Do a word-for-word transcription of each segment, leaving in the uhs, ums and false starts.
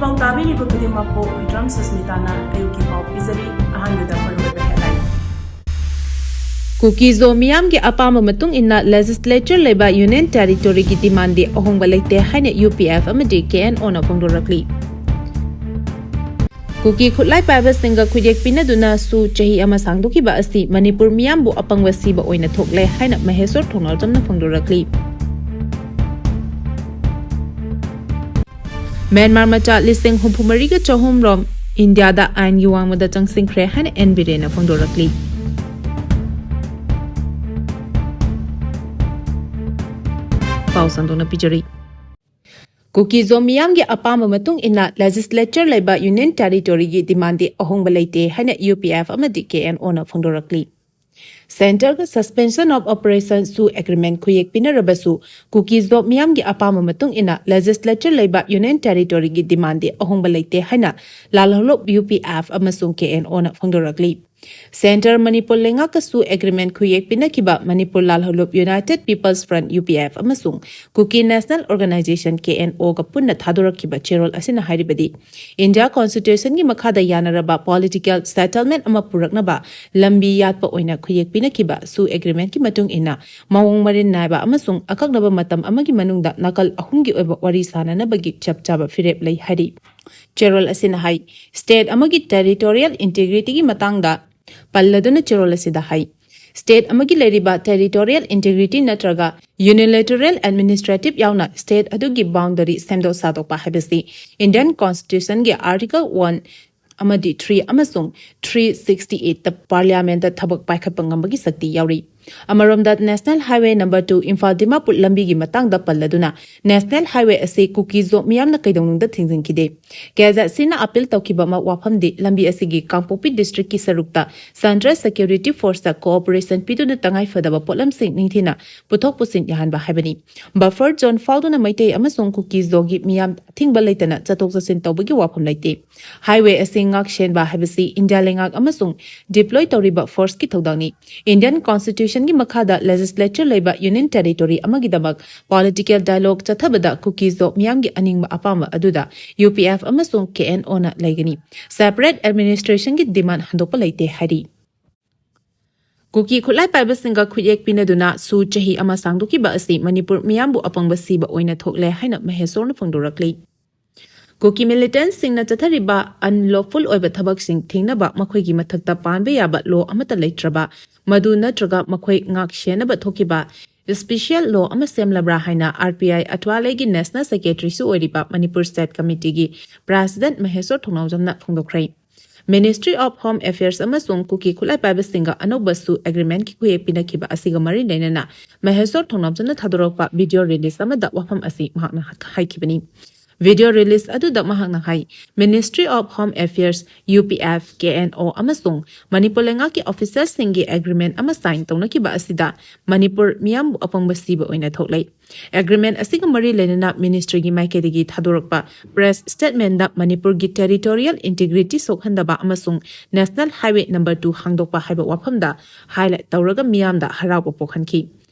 ꯄꯥꯎ ꯇꯥꯕꯤꯔꯤꯕ ꯈꯨꯗꯤꯡꯃꯛꯄꯨ ꯋꯤꯗ꯭ꯔꯝ ꯁꯁꯃꯤꯇꯥꯅ ꯑꯌꯨꯛꯀꯤ ꯄꯥꯎ ꯄꯤꯖꯔꯤ꯫ ꯑꯍꯥꯟꯕꯗ ꯃꯔꯨꯑꯣꯏꯕ headline꯫ ꯀꯨꯀꯤ ꯖꯣ ꯃꯤꯌꯥꯝꯒꯤ ꯑꯄꯥꯝꯕ ꯃꯇꯨꯡ ꯏꯟꯅ legislature ꯂꯩꯕ Union Territoryꯒꯤ demandꯗꯤ ꯑꯍꯣꯡꯕ ꯂꯩꯇꯦ ꯍꯥꯏꯅ UPF ꯑꯃꯗꯤ KNOꯅ ꯐꯣꯡꯗꯣꯔꯛꯂꯤ꯫ ꯀꯨꯀꯤ ꯈꯨꯠꯂꯥꯏ ꯄꯥꯏꯕꯁꯤꯡꯒ ꯈꯨꯠꯌꯦꯛ ꯄꯤꯅꯗꯨꯅꯁꯨ ꯆꯍꯤ ꯑꯃ ꯁꯥꯡꯗꯣꯛꯈꯤꯕ ꯑꯁꯤ ꯃꯅꯤꯄꯨꯔ ꯃꯤꯌꯥꯝꯕꯨ ꯑꯄꯪꯕ ꯁꯤꯕ ꯑꯣꯏꯅ ꯊꯣꯛꯂꯦ ꯍꯥꯏꯅ ꯃꯍꯦꯁꯣꯔ ꯊꯧꯅꯥꯎꯖꯝꯅ ꯐꯣꯡꯗꯣꯔꯛꯂꯤ꯫ ꯃ꯭ꯌꯥꯟꯃꯥꯔ ꯃꯆꯥ ꯂꯤꯁꯤꯡ ꯍꯨꯝꯐꯨ ꯃꯔꯤꯒ ꯆꯍꯨꯝ ꯔꯣꯝ ꯏꯟꯗꯤꯌꯥꯗ ꯑꯥꯏꯟꯒꯤ ꯋꯥꯡꯃꯗ ꯆꯪꯁꯤꯟꯈ꯭ꯔꯦ ꯍꯥꯏꯅ ꯑꯦꯟ ꯕꯤꯔꯦꯟꯅ ꯐꯣꯡꯗꯣꯔꯛꯂꯤ꯫ ꯄꯥꯎ ꯁꯟꯗꯣꯛꯅ ꯄꯤꯖꯔꯤ꯫ ꯀꯨꯀꯤ ꯖꯣ ꯃꯤꯌꯥꯝꯒꯤ ꯑꯄꯥꯝꯕ ꯃꯇꯨꯡ ꯏꯟꯅ legislature ꯂꯩꯕ Union Territoryꯒꯤ demandꯗꯤ ꯑꯍꯣꯡꯕ ꯂꯩꯇꯦ ꯍꯥꯏꯅ UPF ꯑꯃꯗꯤ KNOꯅ ꯐꯣꯡꯗꯣꯔꯛꯂꯤ꯫ Centreꯒ suspension of operation ꯁꯨ agreement ꯈꯨꯌꯦꯛ ꯄꯤꯅꯔꯕꯁꯨ, ꯀꯨꯀꯤ ꯖꯣ ꯃꯤꯌꯥꯝꯒꯤ ꯑꯄꯥꯝꯕ ꯃꯇꯨꯡ ꯏꯟꯅ legislature ꯂꯩꯕ Union Territoryꯒꯤ demandꯗꯤ ꯑꯍꯣꯡꯕ ꯂꯩꯇꯦ ꯍꯥꯏꯅ ꯂꯥꯜꯍꯧꯂꯨꯞ UPF ꯑꯃꯁꯨꯡ KNOꯅ ꯐꯣꯡꯗꯣꯔꯛꯂꯤ꯫ Centre Manipur ꯂꯩꯉꯥꯛꯀꯁꯨ agreement ꯈꯨꯌꯦꯛ ꯄꯤꯅꯈꯤꯕ Manipur ꯂꯥꯜꯍꯧꯂꯨꯞ United People's Front, UPF, ꯑꯃꯁꯨꯡ Kuki National Organisation, KNOꯒ ꯄꯨꯟꯅ ꯊꯥꯗꯣꯔꯛꯈꯤꯕ ꯆꯦꯔꯣꯜ ꯑꯁꯤꯅ ꯍꯥꯏꯔꯤꯕꯗꯤ, ꯏꯟꯗꯤꯌꯥ Constitutionꯒꯤ ꯃꯈꯥꯗ ꯌꯥꯅꯔꯕ political settlement ꯑꯃ ꯄꯨꯔꯛꯅꯕ ꯂꯝꯕꯤ ꯌꯥꯠꯄ ꯑꯣꯏꯅ ꯈꯨꯌꯦꯛ ꯄꯤꯅꯈꯤꯕ ꯁꯨ agreementꯀꯤ ꯃꯇꯨꯡ ꯏꯟꯅ ꯃꯑꯣꯡ ꯃꯔꯤꯟ ꯅꯥꯏꯕ ꯑꯃꯁꯨꯡ ꯑꯀꯛꯅꯕ ꯃꯇꯝ ꯑꯃꯒꯤ ꯃꯅꯨꯡꯗ ꯅꯥꯀꯜ ꯑꯍꯨꯝꯒꯤ ꯑꯣꯏꯕ ꯋꯥꯔꯤ ꯁꯥꯅꯅꯕꯒꯤ ꯆꯞ ꯆꯥꯕ ꯐꯤꯔꯦꯞ ꯂꯩ ꯍꯥꯏꯔꯤ꯫ ꯆꯦꯔꯣꯜ ꯑꯁꯤꯅ ꯍꯥꯏ, state ꯑꯃꯒꯤ territorial integrityꯒꯤ ꯃꯇꯥꯡꯗ ꯄꯜꯂꯗꯨꯅ ꯆꯦꯔꯣꯜ ꯑꯁꯤꯗ ꯍꯥꯏ, state ꯑꯃꯒꯤ ꯂꯩꯔꯤꯕ territorial integrity ꯅꯠꯇ꯭ꯔꯒ unilateral administrative ꯌꯥꯎꯅ state ꯑꯗꯨꯒꯤ boundary ꯁꯦꯝꯗꯣꯛ ꯁꯥꯗꯣꯛꯄ ꯍꯥꯏꯕꯁꯤ Indian Constitutionꯒꯤ Article one ꯑꯃꯗꯤ three ꯑꯃꯁꯨꯡ three sixty eight Parliamentꯇ ꯊꯕꯛ ꯄꯥꯏꯈꯠꯄ ꯉꯝꯕꯒꯤ ꯁꯛꯇꯤ ꯌꯥꯎꯔꯤ꯫ ꯑꯃꯔꯣꯝꯗ, National Highway number two Imphal Dimapur ꯂꯝꯕꯤꯒꯤ ꯃꯇꯥꯡꯗ ꯄꯜꯂꯗꯨꯅ, National Highway ꯑꯁꯤ ꯀꯨꯀꯤ ꯖꯣ ꯃꯤꯌꯥꯝꯅ ꯀꯩꯗꯧꯅꯨꯡꯗ ꯊꯤꯡꯖꯤꯟꯈꯤꯗꯦ꯫ KZCꯅ appeal ꯇꯧꯈꯤꯕ ꯑꯃ ꯋꯥꯐꯝꯗꯤ ꯂꯝꯕꯤ ꯑꯁꯤꯒꯤ ꯀꯥꯡꯄꯣꯛꯄꯤ districtꯀꯤ ꯁꯔꯨꯛꯇ Central Security Forceꯇ cooperation ꯄꯤꯗꯨꯅ ꯇꯉꯥꯏ ꯐꯗꯕ ꯄꯣꯠꯂꯝꯁꯤꯡ ꯅꯤꯡꯊꯤꯅ ꯄꯨꯊꯣꯛ ꯄꯨꯁꯤꯟ ꯌꯥꯍꯟꯕ ꯍꯥꯏꯕꯅꯤ꯫ Buffer zone ꯐꯥꯎꯗꯨꯅ ꯃꯩꯇꯩ ꯑꯃꯁꯨꯡ ꯀꯨꯀꯤ ꯖꯣꯒꯤ ꯃꯤꯌꯥꯝ ꯑꯊꯤꯡꯕ ꯂꯩꯇꯅ ꯆꯠꯊꯣꯛ ꯆꯠꯁꯤꯟ ꯇꯧꯕꯒꯤ ꯋꯥꯐꯝ ꯂꯩꯇꯦ꯫ Highway ꯑꯁꯤ ꯉꯥꯛ ꯁꯦꯟꯕ ꯍꯥꯏꯕꯁꯤ ꯏꯟꯗꯤꯌꯥ ꯂꯩꯉꯥꯛ ꯑꯃꯁꯨꯡ deploy ꯇꯧꯔꯤꯕ forceꯀꯤ ꯊꯧꯗꯥꯡꯅꯤ꯫ Indian Constitution Constitution ꯒꯤ ꯃꯈꯥꯗ legislature ꯂꯩꯕ Union Territory ꯑꯃꯒꯤꯗꯃꯛ political dialogue ꯆꯠꯊꯕꯗ ꯀꯨꯀꯤꯖꯣ ꯃꯤꯌꯥꯝꯒꯤ ꯑꯅꯤꯡꯕ ꯑꯄꯥꯝꯕ ꯑꯗꯨꯗ U P F ꯑꯃꯁꯨꯡ K N O ꯅ ꯂꯩꯒꯅꯤ꯫ Separate administration ꯒꯤ demand ꯍꯟꯗꯣꯛꯄ ꯂꯩꯇꯦ ꯍꯥꯏꯔꯤ꯫ ꯀꯨꯀꯤ ꯈꯨꯠꯂꯥꯏ ꯄꯥꯏꯕꯁꯤꯡꯒ ꯈꯨꯠꯌꯦꯛ ꯄꯤꯅꯗꯨꯅ ꯁꯨ ꯆꯍꯤ ꯑꯃ ꯁꯥꯡꯗꯣꯛꯈꯤꯕ ꯑꯁꯤ ꯃꯅꯤꯄꯨꯔ ꯃꯤꯌꯥꯝꯕꯨ ꯑꯄꯪꯕ ꯁꯤꯕ ꯑꯣꯏꯅ ꯊꯣꯛꯂꯦ ꯍꯥꯏꯅ ꯃꯍꯦꯁꯣꯔꯅ ꯐꯣꯡꯗꯣꯔꯛꯂꯤ꯫ ꯀꯨꯀꯤ militantꯁꯤꯡꯅ ꯆꯠꯊꯔꯤꯕ unlawful ꯑꯣꯏꯕ ꯊꯕꯛꯁꯤꯡ ꯊꯤꯡꯅꯕ ꯃꯈꯣꯏꯒꯤ ꯃꯊꯛꯇ ꯄꯥꯟꯕ ꯌꯥꯕ law ꯑꯃꯠꯇ ꯂꯩꯇ꯭ꯔꯕ, ꯃꯗꯨ ꯅꯠꯇ꯭ꯔꯒ ꯃꯈꯣꯏ ꯉꯥꯛ ꯁꯦꯟꯅꯕ ꯊꯣꯛꯈꯤꯕ special law ꯑꯃ ꯁꯦꯝꯂꯕ꯭ꯔꯥ ꯍꯥꯏꯅ R P I ꯑꯊ꯭ꯋꯥꯂꯦꯒꯤ National Secretaryꯁꯨ ꯑꯣꯏꯔꯤꯕ Manipur State Committeeꯒꯤ President Mysore ꯊꯣꯡꯅꯥꯎꯖꯝꯅ ꯐꯣꯡꯗꯣꯛꯈ꯭ꯔꯦ꯫ Ministry of Home Affairs ꯑꯃꯁꯨꯡ ꯀꯨꯀꯤ ꯈꯨꯠꯂꯥꯏ ꯄꯥꯏꯕꯁꯤꯡꯒ ꯑꯅꯧꯕ ꯁꯨ agreementꯀꯤ ꯈꯨꯌꯦꯛ ꯄꯤꯅꯈꯤꯕ ꯑꯁꯤꯒ ꯃꯔꯤ ꯂꯩꯅꯅ ꯃꯍꯦꯁꯣꯔ ꯊꯣꯡꯅꯥꯎꯖꯝꯅ ꯊꯥꯗꯣꯔꯛꯄ video release ꯑꯃꯗ ꯋꯥꯐꯝ ꯑꯁꯤ ꯃꯍꯥꯛꯅ ꯍꯥꯏꯈꯤꯕꯅꯤ꯫ Video release ꯑꯗꯨꯗ ꯃꯍꯥꯛꯅ ꯍꯥꯏ, Ministry of Home Affairs, U P F, K N O ꯑꯃꯁꯨꯡ ꯃꯅꯤꯄꯨꯔ ꯂꯩꯉꯥꯛꯀꯤ officialꯁꯤꯡꯒꯤ agreement ꯑꯃ sign ꯇꯧꯅꯈꯤꯕ ꯑꯁꯤꯗ ꯃꯅꯤꯄꯨꯔ ꯃꯤꯌꯥꯝꯕꯨ ꯑꯄꯪꯕ ꯁꯤꯕ ꯑꯣꯏꯅ ꯊꯣꯛꯂꯦ꯫ Agreement ꯑꯁꯤꯒ ꯃꯔꯤ ꯂꯩꯅꯅ ministryꯒꯤ ꯃꯥꯏꯀꯩꯗꯒꯤ ꯊꯥꯗꯣꯔꯛꯄ press statementꯗ ꯃꯅꯤꯄꯨꯔꯒꯤ territorial integrity ꯁꯣꯛꯍꯟꯗꯕ ꯑꯃꯁꯨꯡ National Highway number two ꯍꯥꯡꯗꯣꯛꯄ ꯍꯥꯏꯕ ꯋꯥꯐꯝꯗ highlight ꯇꯧꯔꯒ ꯃꯤꯌꯥꯝꯗ ꯍꯔꯥꯎꯕ ꯄꯣꯛꯍꯟꯈꯤ꯫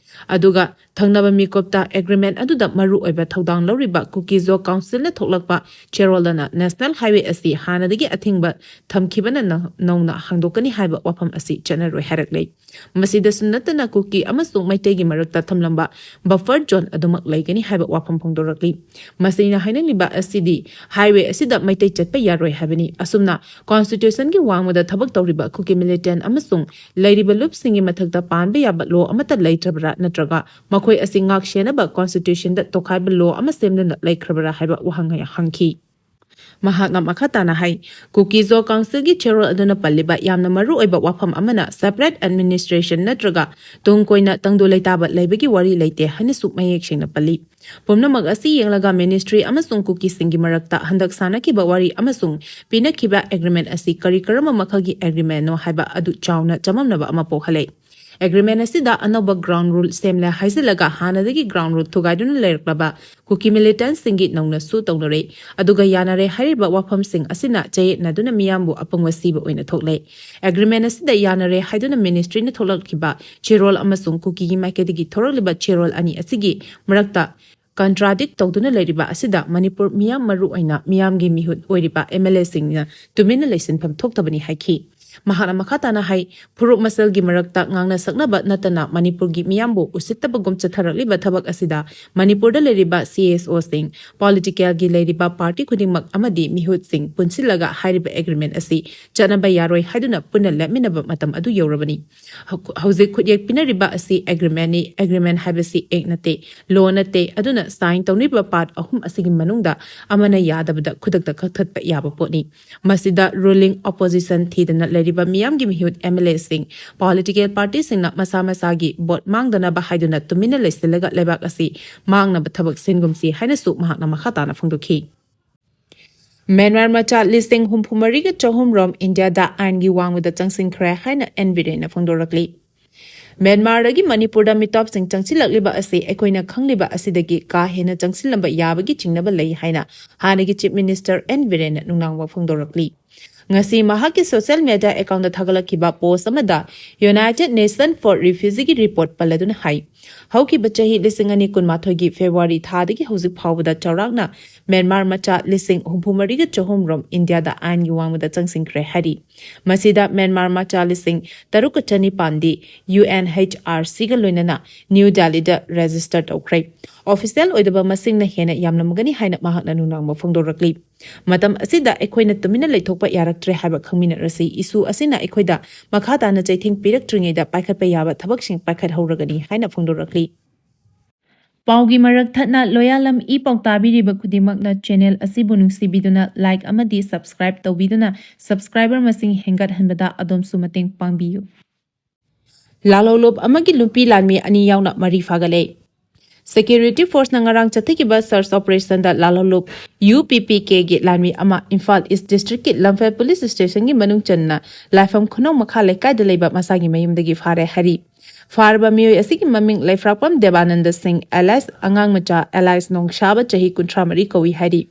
ꯑꯗꯨꯒ ꯊꯪꯅꯕ ꯃꯤꯀꯨꯞꯇ agreement ꯑꯗꯨꯗ ꯃꯔꯨꯑꯣꯏꯕ ꯊꯧꯗꯥꯡ ꯂꯧꯔꯤꯕ ꯀꯨꯀꯤꯖꯣ councilꯅ ꯊꯣꯛꯂꯛꯄ ꯆꯦꯔꯣꯜꯗꯅ National Highway ꯑꯁꯤ ꯍꯥꯟꯅꯗꯒꯤ ꯑꯊꯤꯡꯕ ꯊꯝꯈꯤꯕꯅ ꯅ-, ꯅꯧꯅ ꯍꯥꯡꯗꯣꯛꯀꯅꯤ ꯍꯥꯏꯕ ꯋꯥꯐꯝ ꯑꯁꯤ ꯆꯠꯅꯔꯣꯏ ꯍꯥꯏꯔꯛꯂꯦ꯫ ꯃꯁꯤꯗꯁꯨ ꯅꯠꯇꯅ ꯀꯨꯀꯤ ꯑꯃꯁꯨꯡ ꯃꯩꯇꯩꯒꯤ ꯃꯔꯛꯇ ꯊꯝꯂꯝꯕ buffer zone ꯑꯗꯨꯃꯛ ꯂꯩꯒꯅꯤ ꯍꯥꯏꯕ ꯋꯥꯐꯝ ꯐꯣꯡꯗꯣꯔꯛꯂꯤ꯫ ꯃꯁꯤꯅ ꯍꯥꯏꯅꯤꯡꯂꯤꯕ ꯑꯁꯤꯗꯤ highway ꯑꯁꯤꯗ ꯃꯩꯇꯩ ꯆꯠꯄ ꯌꯥꯔꯣꯏ ꯍꯥꯏꯕꯅꯤ꯫ ꯑꯁꯨꯝꯅ constitutionꯒꯤ ꯋꯥꯡꯃꯗ ꯊꯕꯛ ꯇꯧꯔꯤꯕ ꯀꯨꯀꯤ militant ꯑꯃꯁꯨꯡ ꯂꯩꯔꯤꯕ ꯂꯨꯞꯁꯤꯡꯒꯤ ꯃꯊꯛꯇ ꯄꯥꯟꯕ ꯌꯥꯕ law ꯑꯃꯠꯇ ꯂꯩꯇ꯭ꯔꯕ꯭ꯔꯥ ꯅꯠꯇ꯭ꯔꯒ ꯃꯈꯣꯏ ꯑꯁꯤ ꯉꯥꯛ ꯁꯦꯟꯅꯕ constitutionꯗ ꯇꯣꯈꯥꯏꯕ law ꯑꯃ ꯁꯦꯝꯗꯨꯅ ꯂꯩꯈ꯭ꯔꯕ꯭ꯔꯥ ꯍꯥꯏꯕ ꯋꯥꯍꯪ ꯀꯌꯥ ꯍꯪꯈꯤ꯫ ꯃꯍꯥꯛꯅ ꯃꯈꯥ ꯇꯥꯅ ꯍꯥꯏ, ꯀꯨꯀꯤꯖꯣ councilꯒꯤ ꯆꯦꯔꯣꯜ ꯑꯗꯨꯅ ꯄꯜꯂꯤꯕ ꯌꯥꯝꯅ ꯃꯔꯨ ꯑꯣꯏꯕ ꯋꯥꯐꯝ ꯑꯃꯅ separate administration ꯅꯠꯇ꯭ꯔꯒ ꯇꯨꯡ ꯀꯣꯏꯅ ꯇꯪꯗꯨ ꯂꯩꯇꯥꯕ ꯂꯩꯕꯒꯤ ꯋꯥꯔꯤ ꯂꯩꯇꯦ ꯍꯥꯏꯅꯁꯨ ꯃꯌꯦꯛ ꯁꯦꯡꯅ ꯄꯜꯂꯤ꯫ ꯄꯨꯝꯅꯃꯛ ꯑꯁꯤ ꯌꯦꯡꯂꯒ ministry ꯑꯃꯁꯨꯡ ꯀꯨꯀꯤꯁꯤꯡꯒꯤ ꯃꯔꯛꯇ ꯍꯟꯗꯛ ꯁꯥꯟꯅꯈꯤꯕ ꯋꯥꯔꯤ ꯑꯃꯁꯨꯡ ꯄꯤꯅꯈꯤꯕ agreement ꯑꯁꯤ ꯀꯔꯤ ꯀꯔꯝꯕ ꯃꯈꯜꯒꯤ agreementꯅꯣ ꯍꯥꯏꯕ ꯑꯗꯨ ꯆꯥꯎꯅ ꯆꯃꯝꯅꯕ ꯑꯃ ꯄꯣꯛꯍꯜꯂꯦ꯫ ꯑꯦꯒ꯭ꯔꯤꯃꯦꯟ ꯑꯁꯤꯗ ꯑꯅꯧꯕ ꯒ꯭ꯔꯥꯎꯟ ꯔꯨꯜ ꯁꯦꯝꯂꯦ ꯍꯥꯏꯖꯤꯜꯂꯒ ꯍꯥꯟꯅꯗꯒꯤ ꯒ꯭ꯔꯥꯎꯟ ꯔꯨꯜ ꯊꯨꯒꯥꯏꯗꯨꯅ ꯂꯩꯔꯛꯂꯕ ꯀꯨꯀꯤ ꯃꯤꯂꯤꯇꯦꯟꯠꯁꯤꯡꯒꯤ ꯅꯧꯅꯁꯨ ꯇꯧꯅꯔꯦ꯫ ꯑꯗꯨꯒ ꯌꯥꯅꯔꯦ ꯍꯥꯏꯔꯤꯕ ꯋꯥꯐꯝꯁꯤꯡ ꯑꯁꯤꯅ ꯆꯌꯦꯠꯅꯗꯨꯅ ꯃꯤꯌꯥꯝꯕꯨ ꯑꯄꯪꯕ ꯁꯤꯕ ꯑꯣꯏꯅ ꯊꯣꯛꯂꯦ꯫ ꯑꯦꯒ꯭ꯔꯤꯃꯦꯟ ꯑꯁꯤꯗ ꯌꯥꯅꯔꯦ ꯍꯥꯏꯗꯨꯅ ꯃꯤꯅꯤꯁꯇ꯭ꯔꯤꯅ ꯊꯣꯛꯂꯛꯈꯤꯕ ꯆꯦꯔꯣꯜ ꯑꯃꯁꯨꯡ ꯀꯨꯀꯤꯒꯤ ꯃꯥꯏꯀꯩꯗꯒꯤ ꯊꯣꯔꯛꯂꯤꯕ ꯆꯦꯔꯣꯜ ꯑꯅꯤ ꯑꯁꯤꯒꯤ ꯃꯔꯛꯇ ꯀꯟꯇ꯭ꯔꯥꯗꯤꯛ ꯇꯧꯗꯨꯅ ꯂꯩꯔꯤꯕ ꯑꯁꯤꯗ ꯃꯅꯤꯄꯨꯔ ꯃꯤꯌꯥꯝ, ꯃꯔꯨ ꯑꯣꯏꯅ ꯃꯤꯌꯥꯝꯒꯤ ꯃꯤꯍꯨꯠ ꯑꯣꯏꯔꯤꯕ ꯑꯦꯝ ꯑꯦꯜ ꯑꯦꯁꯤꯡꯅ ꯇꯨꯃꯤꯟꯅ ꯂꯩꯁꯤꯟꯐꯝ ꯊꯣꯛꯇꯕꯅꯤ ꯍꯥꯏꯈꯤ꯫ ꯃꯍꯥꯛꯅ ꯃꯈꯥ ꯇꯥꯅ ꯍꯥꯏ, ꯐꯨꯔꯨꯞ ꯃꯁꯦꯜꯒꯤ ꯃꯔꯛꯇ ꯉꯥꯡꯅ ꯁꯛꯅꯕ ꯅꯠꯇꯅ ꯃꯅꯤꯄꯨꯔꯒꯤ ꯃꯤꯌꯥꯝꯕꯨ ꯎꯁꯤꯠꯇꯕꯒꯨꯝ ꯆꯠꯊꯔꯛꯂꯤꯕ ꯊꯕꯛ ꯑꯁꯤꯗ ꯃꯅꯤꯄꯨꯔꯗ ꯂꯩꯔꯤꯕ ꯁꯤ ꯑꯦꯁ ꯑꯣꯁꯤꯡ, ꯄꯣꯂꯤꯇꯤꯀꯦꯜꯒꯤ ꯂꯩꯔꯤꯕ ꯄꯥꯔꯇꯤ ꯈꯨꯗꯤꯡꯃꯛ ꯑꯃꯗꯤ ꯃꯤꯍꯨꯠꯁꯤꯡ ꯄꯨꯟꯁꯤꯜꯂꯒ ꯍꯥꯏꯔꯤꯕ ꯑꯦꯒ꯭ꯔꯤꯃꯦꯟ ꯑꯁꯤ ꯆꯠꯅꯕ ꯌꯥꯔꯣꯏ ꯍꯥꯏꯗꯨꯅ ꯄꯨꯟꯅ ꯂꯦꯞꯃꯤꯟꯅꯕ ꯃꯇꯝ ꯑꯗꯨ ꯌꯧꯔꯕꯅꯤ꯫ ꯍꯧ-, ꯍꯧꯖꯤꯛ ꯈꯨꯠꯌꯦꯛ ꯄꯤꯅꯔꯤꯕ ꯑꯁꯤ ꯑꯦꯒ꯭ꯔꯤꯃꯦꯟꯅꯤ꯫ ꯑꯦꯒ꯭ꯔꯤꯃꯦꯟ ꯍꯥꯏꯕꯁꯤ ꯑꯦꯛ ꯅꯠꯇꯦ, ꯂꯣ ꯅꯠꯇꯦ꯫ ꯑꯗꯨꯅ ꯁꯥꯏꯟ ꯇꯧꯅꯔꯤꯕ ꯄꯥꯔꯠ ꯑꯍꯨꯝ ꯑꯁꯤꯒꯤ ꯃꯅꯨꯡꯗ ꯑꯃꯅ ꯌꯥꯗꯕꯗ ꯈꯨꯗꯛꯇ ꯀꯛꯊꯠꯄ ꯌꯥꯕ ꯄꯣꯠꯅꯤ꯫ ꯃꯁꯤꯗ ꯔꯨꯂꯤꯡ ꯑꯣꯄꯣꯖꯤꯁꯟ ꯊꯤꯗꯅ ꯂꯩꯔꯤꯕ ꯃꯤꯌꯥꯝꯒꯤ ꯃꯤꯍꯨꯠ ꯑꯦꯝ ꯑꯦꯜ ꯑꯦꯁꯤꯡ, ꯄꯣꯂꯤꯇꯤꯀꯦꯜ ꯄꯥꯔꯇꯤꯁꯤꯡꯅ ꯃꯁꯥ ꯃꯁꯥꯒꯤ ꯚꯣꯠ ꯃꯥꯡꯗꯅꯕ ꯍꯥꯏꯗꯨꯅ ꯇꯨꯃꯤꯟꯅ ꯂꯩꯁꯤꯜꯂꯒ ꯂꯩꯕꯥꯛ ꯑꯁꯤ ꯃꯥꯡꯅꯕ ꯊꯕꯛ ꯁꯤꯟꯒꯨꯝꯁꯤ ꯍꯥꯏꯅꯁꯨ ꯃꯍꯥꯛꯅ ꯃꯈꯥ ꯇꯥꯅ ꯐꯣꯡꯗꯣꯛꯈꯤ꯫ ꯃ꯭ꯌꯥꯟꯃꯥꯔ ꯃꯆꯥ ꯂꯤꯁꯤꯡ ꯍꯨꯝꯐꯨ ꯃꯔꯤꯒ ꯆꯍꯨꯝ ꯔꯣꯝ ꯏꯟꯗꯤꯌꯥꯗ ꯑꯥꯏꯟꯒꯤ ꯋꯥꯡꯃꯗ ꯆꯪꯁꯤꯟꯈ꯭ꯔꯦ ꯍꯥꯏꯅ ꯑꯦꯟ ꯕꯤꯔꯦꯟꯅ ꯐꯣꯡꯗꯣꯔꯛꯂꯤ꯫ ꯃ꯭ꯌꯥꯟꯃꯥꯔꯗꯒꯤ ꯃꯅꯤꯄꯨꯔꯗ ꯃꯤꯇꯣꯞꯁꯤꯡ ꯆꯪꯁꯤꯜꯂꯛꯂꯤꯕ ꯑꯁꯤ ꯑꯩꯈꯣꯏꯅ ꯈꯪꯂꯤꯕ ꯑꯁꯤꯗꯒꯤ ꯀꯥ ꯍꯦꯟꯅ ꯆꯪꯁꯤꯜꯂꯝꯕ ꯌꯥꯕꯒꯤ ꯆꯤꯡꯅꯕ ꯂꯩ ꯍꯥꯏꯅ ꯍꯥꯟꯅꯒꯤ ꯆꯤꯐ ꯃꯤꯅꯤꯁꯇꯔ ꯑꯦꯟ ꯕꯤꯔꯦꯟꯅ ꯅꯨꯡꯅꯥꯡꯕ ꯐꯣꯡꯗꯣꯔꯛꯂꯤ꯫ ꯉꯁꯤ ꯃꯍꯥꯛꯀꯤ ꯁꯣꯁꯤꯌꯦꯜ ꯃꯤꯗꯤꯌꯥ ꯑꯦꯀꯥꯎꯟꯗ ꯊꯥꯒꯠꯂꯛꯈꯤꯕ ꯄꯣꯁ ꯑꯃꯗ United Nation for Refugeeꯒꯤ ꯔꯤꯄꯣꯔꯠ ꯄꯜꯂꯗꯨꯅ ꯍꯥꯏ, ꯍꯧꯈꯤꯕ ꯆꯍꯤ ꯂꯤꯁꯤꯡ ꯑꯅꯤ ꯀꯨꯟꯃꯥꯊꯣꯏꯒꯤ ꯐꯦꯕ꯭ꯔꯨꯋꯥꯔꯤ ꯊꯥꯗꯒꯤ ꯍꯧꯖꯤꯛ ꯐꯥꯎꯕꯗ ꯆꯥꯎꯔꯥꯛꯅ ꯃ꯭ꯌꯥꯟꯃꯥꯔ ꯃꯆꯥ ꯂꯤꯁꯤꯡ ꯍꯨꯝꯐꯨ ꯃꯔꯤꯒ ꯆꯍꯨꯝ ꯔꯣꯝ ꯏꯟꯗꯤꯌꯥꯗ ꯑꯥꯏꯟꯒꯤ ꯋꯥꯡꯃꯗ ꯆꯪꯁꯤꯟꯈ꯭ꯔꯦ ꯍꯥꯏꯔꯤ꯫ ꯃꯁꯤꯗ ꯃ꯭ꯌꯥꯟꯃꯥꯔ ꯃꯆꯥ ꯂꯤꯁꯤꯡ ꯇꯔꯨꯛꯀ ꯆꯅꯤꯄꯥꯟꯗꯤ ꯌꯨ ꯑꯦꯟ ꯑꯩꯆ ꯑꯥꯔ ꯁꯤꯒ ꯂꯣꯏꯅꯅ ꯅ꯭ꯌꯨ ꯗꯦꯜꯂꯤꯗ ꯔꯦꯖꯤꯁꯇꯔ ꯇꯧꯈ꯭ꯔꯦ꯫ ꯑꯣꯐꯤꯁꯤꯌꯦꯜ ꯑꯣꯏꯗꯕ ꯃꯁꯤꯡꯅ ꯍꯦꯟꯅ ꯌꯥꯝꯂꯝꯒꯅꯤ ꯍꯥꯏꯅ ꯃꯍꯥꯛꯅ ꯅꯨꯡꯅꯥꯡꯕ ꯐꯣꯡꯗꯣꯔꯛꯂꯤ꯫ ꯃꯇꯝ ꯑꯁꯤꯗ ꯑꯩꯈꯣꯏꯅ ꯇꯨꯃꯤꯟꯅ ꯂꯩꯊꯣꯛꯄ ꯌꯥꯔꯛꯇ꯭ꯔꯦ ꯍꯥꯏꯕ ꯈꯪꯃꯤꯟꯅꯔꯁꯤ꯫ ꯏꯁꯨ ꯑꯁꯤꯅ ꯑꯩꯈꯣꯏꯗ ꯃꯈꯥ ꯇꯥꯅ ꯆꯩꯊꯦꯡ ꯄꯤꯔꯛꯇ꯭ꯔꯤꯉꯩꯗ ꯄꯥꯏꯈꯠꯄ ꯌꯥꯕ ꯊꯕꯛꯁꯤꯡ ꯄꯥꯏꯈꯠꯍꯧꯔꯒꯅꯤ ꯍꯥꯏꯅ ꯐꯣꯡꯗꯣꯔꯛꯂꯤ꯫ ꯄꯥꯎꯒꯤ ꯃꯔꯛ ꯊꯠꯅ ꯂꯣꯌꯥꯂꯝ ꯏ ꯄꯥꯎ ꯇꯥꯕꯤꯔꯤꯕ ꯈꯨꯗꯤꯡꯃꯛꯅ ꯆꯦꯅꯦꯜ ꯑꯁꯤꯕꯨ ꯅꯨꯡꯁꯤꯕꯤꯗꯨꯅ ꯂꯥꯏꯛ ꯑꯃꯗꯤ ꯁꯕꯁꯀ꯭ꯔꯥꯏꯕ ꯇꯧꯕꯤꯗꯨꯅ ꯁꯕꯁꯀ꯭ꯔꯥꯏꯕꯔ ꯃꯁꯤꯡ ꯍꯦꯟꯒꯠꯍꯟꯕꯗ ꯑꯗꯣꯝꯁꯨ ꯃꯇꯦꯡ ꯄꯥꯡꯕꯤꯌꯨ꯫ ꯂꯥꯜꯍꯧꯂꯨꯞ ꯑꯃꯒꯤ ꯅꯨꯄꯤ ꯂꯥꯟꯃꯤ ꯑꯅꯤ ꯌꯥꯎꯅ ꯃꯔꯤ ꯐꯥꯒꯠꯂꯦ꯫ ꯁꯦꯀ꯭ꯌꯨꯔꯤꯇꯤ ꯐꯣꯔꯁꯅ ꯉꯔꯥꯡ ꯆꯠꯊꯈꯤꯕ ꯁꯔꯆ ꯑꯣꯄꯔꯦꯁꯟꯗ ꯂꯥꯜꯍꯧꯂꯨꯞ ꯌꯨ ꯄꯤ ꯄꯤ ꯀꯦꯒꯤ ꯂꯥꯟꯃꯤ ꯑꯃ ꯏꯝꯐꯥꯜ ꯏꯁ ꯗꯤꯁꯇ꯭ꯔꯤꯛꯀꯤ ꯂꯝꯐꯦꯜ ꯄꯨꯂꯤꯁ ꯁ꯭ꯇꯦꯁꯟꯒꯤ ꯃꯅꯨꯡ ꯆꯟꯅ ꯂꯥꯏꯐꯝ ꯈꯨꯅꯧ ꯃꯈꯥ ꯂꯩꯀꯥꯏꯗ ꯂꯩꯕ ꯃꯁꯥꯒꯤ ꯃꯌꯨꯝꯗꯒꯤ ꯐꯥꯔꯦ ꯍꯥꯏꯔꯤ꯫ ꯐꯥꯔꯕ ꯃꯤꯑꯣꯏ ꯑꯁꯤꯒꯤ ꯃꯃꯤꯡ ꯂꯩꯐ꯭ꯔꯥꯛꯄꯝ ꯗꯦꯕꯥꯅꯟꯗ ꯁꯤꯡ alias ꯑꯉꯥꯡ ꯃꯆꯥ alias ꯅꯣꯡꯁꯥꯕ ꯆꯍꯤ ꯀꯨꯟꯊ꯭ꯔꯥ ꯃꯔꯤ ꯀꯧꯏ ꯍꯥꯏꯔꯤ꯫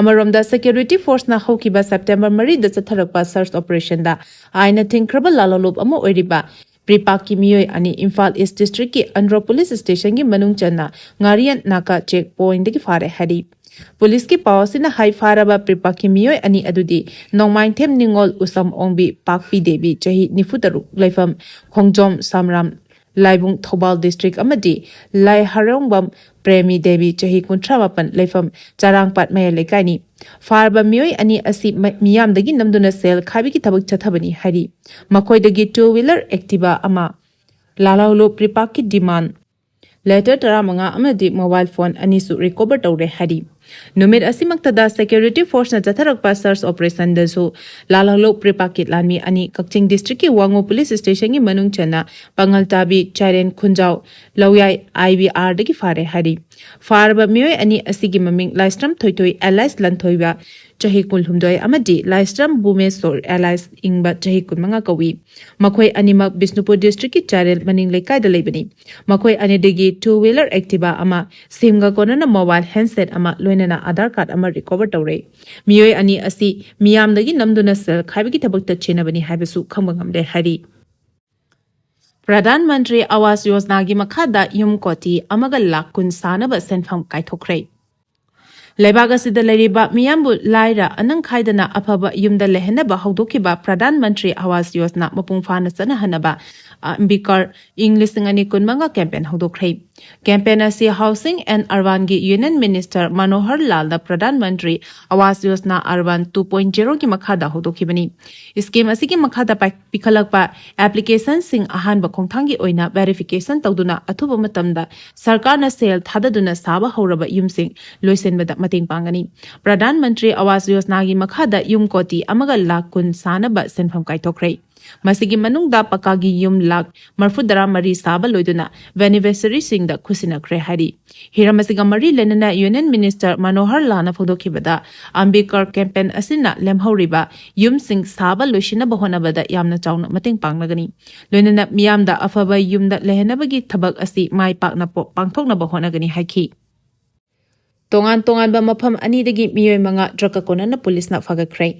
ꯑꯃꯔꯣꯝꯗ, security forceꯅ ꯍꯧꯈꯤꯕ September ꯃꯔꯤꯗ ꯆꯠꯊꯔꯛꯄ search operationꯗ ꯑꯥꯏꯟꯅ ꯊꯤꯡꯈ꯭ꯔꯕ ꯂꯥꯂꯣꯡꯂꯨꯞ ꯑꯃ ꯑꯣꯏꯔꯤꯕ ꯄ꯭ꯔꯤꯄꯥꯛꯀꯤ ꯃꯤꯑꯣꯏ ꯑꯅꯤ ꯏꯝꯐꯥꯜ East Districtꯀꯤ ꯑꯟꯗ꯭ꯔꯣ police stationꯒꯤ ꯃꯅꯨꯡ ꯆꯟꯅ ꯉꯥꯔꯤꯌꯟ ꯅꯥꯀꯥ check pointꯗꯒꯤ ꯐꯥꯔꯦ ꯍꯥꯏꯔꯤ꯫ Policeꯀꯤ ꯄꯥꯎ ꯑꯁꯤꯅ ꯍꯥꯏ, ꯐꯥꯔꯕ ꯄ꯭ꯔꯤꯄꯥꯛꯀꯤ ꯃꯤꯑꯣꯏ ꯑꯅꯤ ꯑꯗꯨꯗꯤ ꯅꯣꯡꯃꯥꯏꯊꯦꯝ ꯅꯤꯉꯣꯜ ꯎꯁꯝ ꯑꯣꯡꯕꯤ ꯄꯥꯛꯄꯤ ꯗꯦꯕꯤ ꯆꯍꯤ ꯅꯤꯐꯨ ꯇꯔꯨꯛ, ꯂꯩꯐꯝ ꯈꯣꯡꯖꯣꯝ ꯁꯥꯝꯔꯥꯝ ꯂꯥꯏꯕꯨꯡ ꯊꯧꯕꯥꯜ district ꯑꯃꯗꯤ ꯂꯥꯏꯍꯔꯣꯡꯕꯝ ꯄ꯭ꯔꯦꯃꯤ ꯗꯦꯕꯤ ꯆꯍꯤ ꯀꯨꯟꯊ꯭ꯔꯥ ꯃꯥꯄꯟ, ꯂꯩꯐꯝ ꯆꯔꯥꯡꯄꯥꯠ ꯃꯌꯥꯏ ꯂꯩꯀꯥꯏꯅꯤ꯫ ꯐꯥꯔꯕ ꯃꯤꯑꯣꯏ ꯑꯅꯤ ꯑꯁꯤ ꯃ-, ꯃꯤꯌꯥꯝꯗꯒꯤ ꯅꯝꯗꯨꯅ ꯁꯦꯜ ꯈꯥꯏꯕꯒꯤ ꯊꯕꯛ ꯆꯠꯊꯕꯅꯤ ꯍꯥꯏꯔꯤ꯫ ꯃꯈꯣꯏꯗꯒꯤ two wheeler Activa ꯑꯃ, ꯂꯥꯂꯣꯡꯂꯨꯞ ꯄ꯭ꯔꯤꯄꯥꯛꯀꯤ demand letter ꯇꯔꯥꯃꯉꯥ ꯑꯃꯗꯤ mobile phone ꯑꯅꯤꯁꯨ recover ꯇꯧꯔꯦ ꯍꯥꯏꯔꯤ꯫ ꯅꯨꯃꯤꯠ ꯑꯁꯤꯃꯛꯇꯗ security forceꯅ ꯆꯠꯊꯔꯛꯄ search operationꯗꯁꯨ ꯂꯥꯂꯣꯡꯂꯨꯞ ꯄ꯭ꯔꯤꯄꯥꯛꯀꯤ ꯂꯥꯟꯃꯤ ꯑꯅꯤ, ꯀꯛꯆꯤꯡ districtꯀꯤ ꯋꯥꯉꯨ police stationꯒꯤ ꯃꯅꯨꯡ ꯆꯟꯅ ꯄꯥꯉꯜꯇꯥꯕꯤ ꯆꯥꯏꯔꯦꯟ ꯈꯨꯟꯖꯥꯎ ꯂꯧꯌꯥꯏ IVRꯗꯒꯤ ꯐꯥꯔꯦ ꯍꯥꯏꯔꯤ꯫ ꯐꯥꯔꯕ ꯃꯤꯑꯣꯏ ꯑꯅꯤ ꯑꯁꯤꯒꯤ ꯃꯃꯤꯡ ꯂꯥꯏꯁ꯭ꯔꯝ ꯊꯣꯏꯊꯣꯏ alias ꯂꯟꯊꯣꯏꯕ ꯆꯍꯤ ꯀꯨꯟꯍꯨꯝꯗꯣꯏ ꯑꯃꯗꯤ ꯂꯥꯏꯁ꯭ꯔꯝ ꯕꯨꯃꯦꯁꯣꯔ alias ꯏꯪꯕ ꯆꯍꯤ ꯀꯨꯟꯃꯉꯥ ꯀꯧꯏ꯫ ꯃꯈꯣꯏ ꯑꯅꯤꯃꯛ ꯕꯤꯁꯅꯨꯄꯨꯔ districtꯀꯤ ꯆꯥꯏꯔꯦꯜ ꯃꯅꯤꯡ ꯂꯩꯀꯥꯏꯗ ꯂꯩꯕꯅꯤ꯫ ꯃꯈꯣꯏ ꯑꯅꯤꯗꯒꯤ two wheeler Activa ꯑꯃ, ꯁꯤꯝꯒ ꯀꯣꯟꯅꯅ mobile handset ꯑꯃ, ꯂꯣꯏꯅꯅ Aadhaar card ꯑꯃ recover ꯇꯧꯔꯦ꯫ ꯃꯤꯑꯣꯏ ꯑꯅꯤ ꯑꯁꯤ ꯃꯤꯌꯥꯝꯗꯒꯤ ꯅꯝꯗꯨꯅ ꯁꯦꯜ ꯈꯥꯏꯕꯒꯤ ꯊꯕꯛꯇ ꯆꯦꯟꯅꯕꯅꯤ ꯍꯥꯏꯕꯁꯨ ꯈꯪꯕ ꯉꯝꯂꯦ ꯍꯥꯏꯔꯤ꯫ ꯄ꯭ꯔꯙꯥꯟ ꯃꯟꯇ꯭ꯔꯤ ꯑꯋꯥꯁ ꯌꯣꯖꯅꯥꯒꯤ ꯃꯈꯥꯗ ꯌꯨꯝ ꯀꯣꯇꯤ ꯑꯃꯒ ꯂꯥꯈ ꯀꯨꯟ ꯁꯥꯅꯕ ꯁꯦꯟꯐꯝ ꯀꯥꯏꯊꯣꯛꯈ꯭ꯔꯦ꯫ ꯂꯩꯕꯥꯛ ꯑꯁꯤꯗ ꯂꯩꯔꯤꯕ ꯃꯤꯌꯥꯝꯕꯨ ꯂꯥꯏꯔ ꯑꯅꯪ ꯈꯥꯏꯗꯅ ꯑꯐꯕ ꯌꯨꯝꯗ ꯂꯩꯍꯟꯅꯕ ꯍꯧꯗꯣꯛꯈꯤꯕ ꯄ꯭ꯔꯙꯥꯟ ꯃꯟꯇ꯭ꯔꯤ ꯑꯋꯥꯁ ꯌꯣꯖꯅꯥ ꯃꯄꯨꯡ ꯐꯥꯅ ꯆꯠꯅꯍꯟꯅꯕ ꯑꯝꯕꯤꯀꯔ ꯏꯪ ꯂꯤꯁꯤꯡ ꯑꯅꯤ ꯀꯨꯟꯃꯉꯥ campaign ꯍꯧꯗꯣꯛꯈ꯭ꯔꯦ꯫ Campaign ꯑꯁꯤ Housing and Urbanꯒꯤ Union Minister ꯃꯅꯣꯍꯔ ꯂꯥꯜꯅ Pradhan Mantri Awas Yojana Urban two point zeroꯒꯤ ꯃꯈꯥꯗ ꯍꯧꯗꯣꯛꯈꯤꯕꯅꯤ꯫ Scheme ꯑꯁꯤꯒꯤ ꯃꯈꯥꯗ ꯄꯥꯏ-, ꯄꯤꯈꯠꯂꯛꯄ applicationꯁꯤꯡ ꯑꯍꯥꯟꯕ ꯈꯣꯡꯊꯥꯡꯒꯤ ꯑꯣꯏꯅ verification ꯇꯧꯗꯨꯅ ꯑꯊꯨꯕ ꯃꯇꯝꯗ ꯁꯔꯀꯥꯔꯅ ꯁꯦꯜ ꯊꯥꯗꯗꯨꯅ ꯁꯥꯕ ꯍꯧꯔꯕ ꯌꯨꯝꯁꯤꯡ ꯂꯣꯏꯁꯤꯟꯕꯗ ꯃꯇꯦꯡ ꯄꯥꯡꯒꯅꯤ꯫ ꯄ꯭ꯔꯙꯥꯟ ꯃꯟꯇ꯭ꯔꯤ ꯑꯋꯥꯁ ꯌꯣꯖꯅꯥꯒꯤ ꯃꯈꯥꯗ ꯌꯨꯝ ꯀꯣꯇꯤ ꯑꯃꯒ ꯂꯥꯈ ꯀꯨꯟ ꯁꯥꯅꯕ ꯁꯦꯟꯐꯝ ꯀꯥꯏꯊꯣꯛꯈ꯭ꯔꯦ꯫ ꯃꯁꯤꯒꯤ ꯃꯅꯨꯡꯗ ꯄꯀꯥꯒꯤ ꯌꯨꯝ ꯂꯥꯈ ꯃꯔꯤꯐꯨ ꯇꯔꯥ ꯃꯔꯤ ꯁꯥꯕ ꯂꯣꯏꯗꯨꯅ ꯕꯦꯅꯤꯐꯤꯁꯔꯤꯁꯤꯡꯗ ꯈꯨꯠꯁꯤꯟꯅꯈ꯭ꯔꯦ ꯍꯥꯏꯔꯤ꯫ ꯍꯤꯔꯝ ꯑꯁꯤꯒ ꯃꯔꯤ ꯂꯩꯅꯅ ꯌꯨꯅꯤꯌꯟ ꯃꯤꯅꯤꯁꯇꯔ ꯃꯅꯣꯍꯔ ꯂꯥꯜꯅ ꯐꯣꯡꯗꯣꯛꯈꯤꯕꯗ, ꯑꯝꯕꯦꯗꯀꯔ ꯀꯦꯝꯄꯦꯟ ꯑꯁꯤꯅ ꯂꯦꯝꯍꯧꯔꯤꯕ ꯌꯨꯝꯁꯤꯡ ꯁꯥꯕ ꯂꯣꯏꯁꯤꯟꯅꯕ ꯍꯣꯠꯅꯕꯗ ꯌꯥꯝꯅ ꯆꯥꯎꯅ ꯃꯇꯦꯡ ꯄꯥꯡꯂꯒꯅꯤ꯫ ꯂꯣꯏꯅꯅ ꯃꯤꯌꯥꯝꯗ ꯑꯐꯕ ꯌꯨꯝꯗ ꯂꯩꯍꯟꯅꯕꯒꯤ ꯊꯕꯛ ꯑꯁꯤ ꯃꯥꯏ ꯄꯥꯛꯅ ꯄꯣ-, ꯄꯥꯡꯊꯣꯛꯅꯕ ꯍꯣꯠꯅꯒꯅꯤ ꯍꯥꯏꯈꯤ꯫ ꯇꯣꯉꯥꯟ ꯇꯣꯉꯥꯟꯕ ꯃꯐꯝ ꯑꯅꯤꯗꯒꯤ ꯃꯤꯑꯣꯏ ꯃꯉꯥ ꯗ꯭ꯔꯒ ꯀꯣꯅꯔꯅ ꯄꯨꯂꯤꯁꯅ ꯐꯥꯒꯠꯈ꯭ꯔꯦ꯫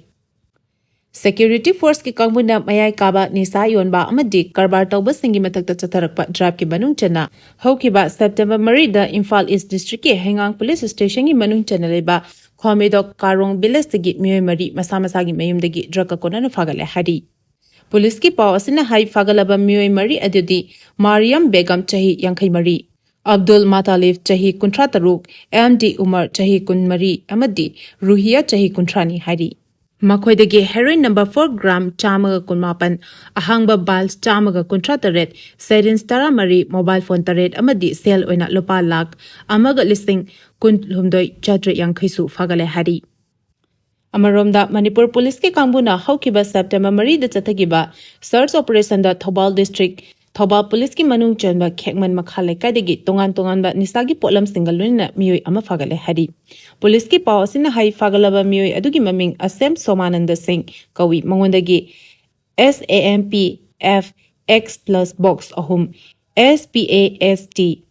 ꯁꯦꯀ꯭ꯌꯨꯔꯤꯇꯤ ꯐꯣꯔꯁꯀꯤ ꯀꯥꯡꯕꯨꯅ ꯃꯌꯥꯏ ꯀꯥꯕ ꯅꯤꯁꯥ ꯌꯣꯟꯕ ꯑꯃꯗꯤ ꯀꯔꯕꯥꯔ ꯇꯧꯕꯁꯤꯡꯒꯤ ꯃꯊꯛꯇ ꯆꯠꯊꯔꯛꯄ ꯗ꯭ꯔꯥꯏꯕꯀꯤ ꯃꯅꯨꯡ ꯆꯟꯅ ꯍꯧꯈꯤꯕ ꯁꯦꯞꯇꯦꯝꯕꯔ ꯃꯔꯤꯗ ꯏꯝꯐꯥꯜ ꯏꯁ ꯗꯤꯁꯇ꯭ꯔꯤꯛꯀꯤ ꯍꯩꯉꯥꯡ ꯄꯨꯂꯤꯁ ꯁ꯭ꯇꯦꯁꯟꯒꯤ ꯃꯅꯨꯡ ꯆꯟꯅ ꯂꯩꯕ ꯈ꯭ꯋꯥꯃꯦꯗꯣꯛ ꯀꯥꯔꯣꯡ ꯚꯤꯂꯦꯖꯇꯒꯤ ꯃꯤꯑꯣꯏ ꯃꯔꯤ ꯃꯁꯥ ꯃꯁꯥꯒꯤ ꯃꯌꯨꯝꯗꯒꯤ ꯗ꯭ꯔꯒ ꯀꯣꯅꯔꯅ ꯐꯥꯒꯠꯂꯦ ꯍꯥꯏꯔꯤ꯫ ꯄꯨꯂꯤꯁꯀꯤ ꯄꯥꯎ ꯑꯁꯤꯅ ꯍꯥꯏ, ꯐꯥꯒꯠꯂꯕ ꯃꯤꯑꯣꯏ ꯃꯔꯤ ꯑꯗꯨꯗꯤ ꯃꯥꯔꯤꯌꯝ ꯕꯦꯒꯝ, ꯆꯍꯤ ꯌꯥꯡꯈꯩ ꯃꯔꯤ, ꯑꯕꯗꯨꯜ ꯃꯥꯇꯥꯂꯤꯐ, ꯆꯍꯤ ꯀꯨꯟꯊ꯭ꯔꯥ ꯇꯔꯨꯛ, ꯑꯦꯝ ꯗꯤ ꯎꯃꯔ, ꯆꯍꯤ ꯀꯨꯟꯃꯔꯤ, ꯑꯃꯗꯤ ꯔꯨꯍꯤꯌꯥ, ꯆꯍꯤ ꯀꯨꯟꯊ꯭ꯔꯥꯅꯤ ꯍꯥꯏꯔꯤ꯫ ꯃꯈꯣꯏꯗꯒꯤ ꯍꯦꯔꯣꯏꯟ ꯅꯝꯕꯔ ꯐꯣꯔ ꯒ꯭ꯔꯥꯝ ꯆꯥꯝꯃꯒ ꯀꯨꯟꯃꯥꯄꯟ, ꯑꯍꯥꯡꯕ ꯕꯥꯜꯁ ꯆꯥꯝꯃꯒ ꯀꯨꯟꯊ꯭ꯔꯥ ꯇꯔꯦꯠ, ꯁꯦꯔꯤꯟꯁ ꯇꯔꯥꯃꯔꯤ, ꯃꯣꯕꯥꯏꯜ ꯐꯣꯟ ꯇꯔꯦꯠ ꯑꯃꯗꯤ ꯁꯦꯜ ꯑꯣꯏꯅ ꯂꯨꯄꯥ ꯂꯥꯈ ꯑꯃꯒ ꯂꯤꯁꯤꯡ ꯀꯨꯟꯍꯨꯝꯗꯣꯏ ꯆꯥꯇ꯭ꯔꯦꯠ ꯌꯥꯡꯈꯩꯁꯨ ꯐꯥꯒꯠꯂꯦ ꯍꯥꯏꯔꯤ꯫ ꯑꯃꯔꯣꯝꯗ, ꯃꯅꯤꯄꯨꯔ ꯄꯨꯂꯤꯁꯀꯤ ꯀꯥꯡꯕꯨꯅ ꯍꯧꯈꯤꯕ ꯁꯦꯞꯇꯦꯝꯕꯔ ꯃꯔꯤꯗ ꯆꯠꯊꯈꯤꯕ ꯁꯔꯆ ꯑꯣꯄꯔꯦꯁꯟꯗ ꯊꯧꯕꯥꯜ ꯗꯤꯁꯇ꯭ꯔꯤꯛ, ꯊꯧꯕꯥꯜ ꯄꯨꯂꯤꯁꯀꯤ ꯃꯅꯨꯡ ꯆꯟꯕ ꯈꯦꯛꯃꯟ ꯃꯈꯥ ꯂꯩꯀꯥꯏꯗꯒꯤ ꯇꯣꯉꯥꯟ ꯇꯣꯉꯥꯟꯕ ꯅꯤꯁꯥꯒꯤ ꯄꯣꯠꯂꯝꯁꯤꯡꯒ ꯂꯣꯏꯅꯅ ꯃꯤꯑꯣꯏ ꯑꯃ ꯐꯥꯒꯠꯂꯦ ꯍꯥꯏꯔꯤ꯫ ꯄꯨꯂꯤꯁꯀꯤ ꯄꯥꯎ ꯑꯁꯤꯅ ꯍꯥꯏ, ꯐꯥꯒꯠꯂꯕ ꯃꯤꯑꯣꯏ ꯑꯗꯨꯒꯤ ꯃꯃꯤꯡ ꯑꯁꯦꯝ ꯁꯣꯃꯥꯅꯟꯗ ꯁꯤꯡ ꯀꯧꯏ꯫ ꯃꯉꯣꯟꯗꯒꯤ S A M P F X plus box ꯑꯍꯨꯝ, S P A S T